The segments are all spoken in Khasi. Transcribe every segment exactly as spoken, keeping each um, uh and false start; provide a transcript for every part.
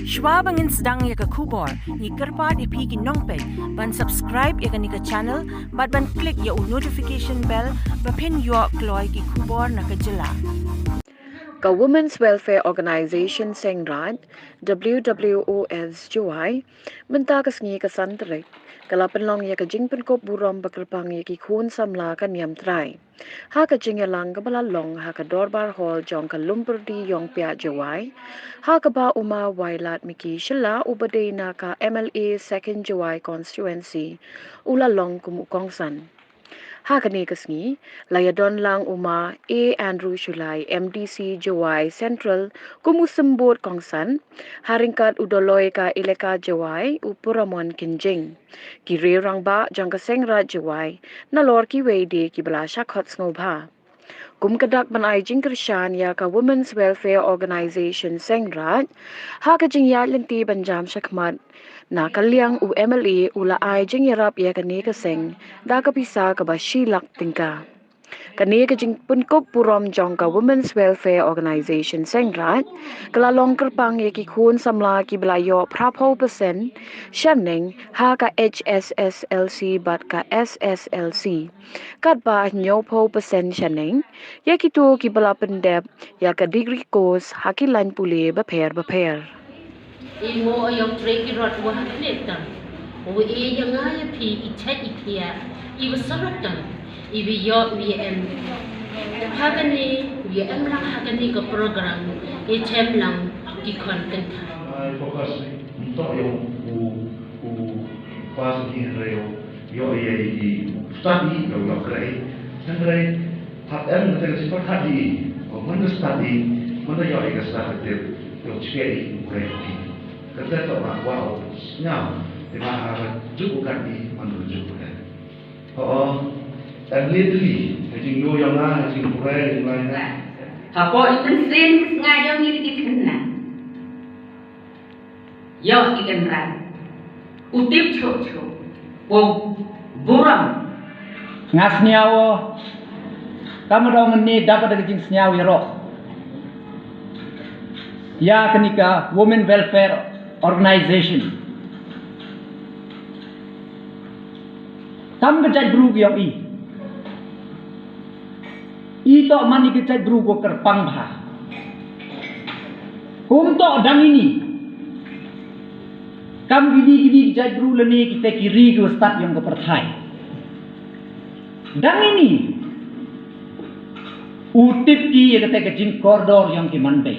Shwa ba ngin sdang ïa ka khubor, ngi kyrpad ïa phi ki nongpeit ban subscribe ïa kane ka channel bad ban click ïa u notification bell ba phin ïoh kloi ki khubor na ka jylla. Ka Women's Welfare Organization Seiñraij, W W O S Jowai, mynta ka sngi ka san tarik, ka la pynlong ïa ka jingpynkup burom ba kyrpang ïa ki khun samla ka niam Trai. Ha ka jingïalang kaba la long ha ka Dorbar Hall jong ka Lumpyrdi Ïongpiah Jowai, ha kaba u Ma Wailadmiki Shylla uba dei na ka M L A Second Jowai Constituency, u la long kum u kongsan. Ha kane ka sngi, la ïadon lang u Ma A Andrew Shullai, M D C Jowai Central, kum u symbud kongsan, ha ryngkat u Dolloi ka Elaka Jowai, u Puramon Kynjing. Ki riew rangbah jong ka Seiñraij Jowai, nalor kiwei de kiba la shah khot sngewbha. Kum ka dak ban ai jingkyrshan ïa ka Women's Welfare Organization Seiñraij, ha ka jingïaid lynti ban jam shakhmat, na ka liang u M L A u la ai jingïarap ïa kane ka seng da ka pisa kaba shi lak tyngka. Kane ka jingpynkup burom jong ka Women's Welfare Organization Seiñraij, ka la long kyrpang ïa ki khun samla kiba la ïoh phra phew percent shaneng ha ka H S S L C bad ka S S L C. Katba hynñiew phew percent shaneng ïa kito kiba la pyndep ïa ka degree course ha ki lain pule bapher bapher. I mo ïong trei ki rot wa ha kane tam. Wa e ïa nga ïa phi i chait i khia i wa sarok tam. I wa ïoh wi em. Ha kane wi em lang ha kane ka program i chem lang ki khon kynthai. Ai focus ni to ïong u u pas ni reo. Ïoh ïa i study ïoh ïoh krei. Hynrei hap em kata ka sifat hap i. Ko man ka study man ka ïoh ïa ka study tip ïoh chike i u krei ki. Kata ka ba wa o sngam. Te ma ha ka juk u kan i man ka juk u kan. Ho o. Em li li. Ka jing ïoh ïoh nga ka jing krei jing lai nga. Hapoh i kan sien ka snga ïoh ngi ki khynnah. Ïoh i kynrad. U tip chuh chuh. Wow burom. Nga sñiaw. Kam dong ni dap da ka jingsñiaw ïaroh. Ïa kane ka Women Welfare Organization. Kam ka jaitbru ki ïong i. I toh man i ka jaitbru ko kyrpang bha. Kum toh dang ini. Kam kini kini ki jaitbru lane kita ki ri ki stad ïong ka pyrthai. Dang ini. U tip ki ïa kata ka jingkordor ïong ki manbei.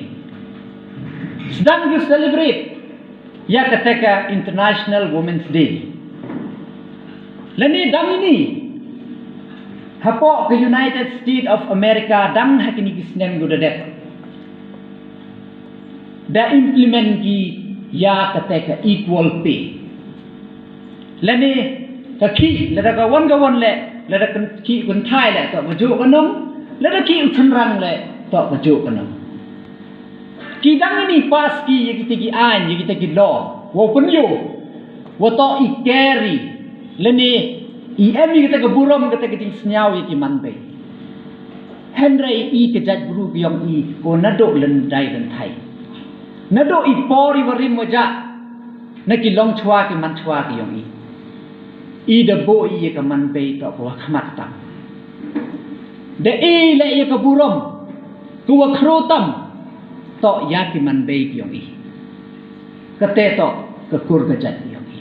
Sdang ki celebrate. Ïa kata ka International Women's Day. Lane dang ini. Hapoh ka United States of America dang ha kini ki snem gu da dep. Da implement ki ïa kata ka equal pay. Lane ka khih lada ka wan ka wan leh lada ka khih kynthai leh toh ka juh ka nong lada khih u chynrang leh toh ka juh ka nong. Ki dang ini pass ki ïa kita ki aiñ ïa kita ki law. Wa pynïoh. Wa toh i carry. Lane i em ïa kita ka burom kita ka jingsñiaw ïa ki manbei. Hynrei i ka jaitbru ki ïong i ko naduh lynti lynthai. Naduh i por i wa rim wa jah. Na ki long chwa ki man chwa ki ïong i. I da buh i ïa ka manbei toh ka wa khmat tam. Da i leh ïa ka burom. Ka wa khro tam. Toh ïa ki manbei ki ïong i. Kata toh ka kur ka jait ki ïong i.